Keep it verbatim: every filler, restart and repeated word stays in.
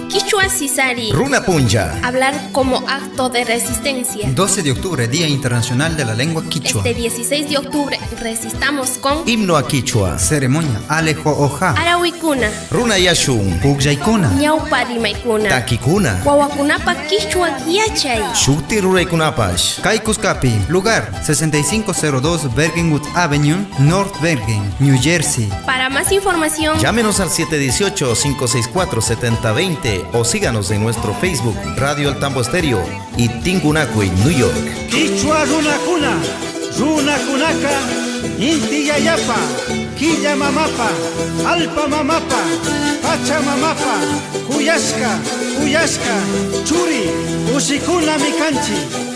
Qichwa sisari. Runa puncha. Hablar como acto de resistencia. Doce de octubre, Día Internacional de la Lengua Quichua. Este dieciséis de octubre, resistamos con himno a Quichua. Ceremonia, Alejo Hoja. Arawikuna. Runayashun. Pukllaykuna. Ñawpa rimaykuna. Takikuna. Wawakunapa qichwa yachay. Shukti ruraykunapash. Kaykuskapi, lugar, sesenta y cinco cero dos Bergenwood Avenue, North Bergen, New Jersey. Para más información, llámenos al siete dieciocho, cinco seis cuatro, setenta veinte o síganos en nuestro Facebook, Radio El Tambo Estéreo y Tinkunakuy, New York. Qichwa runakuna, runakunaka, inti yayapa, killa mamapa, allpa mamapa, pacha mamapa, kuyashka, kuyashka, churi, ushikunami kanchik.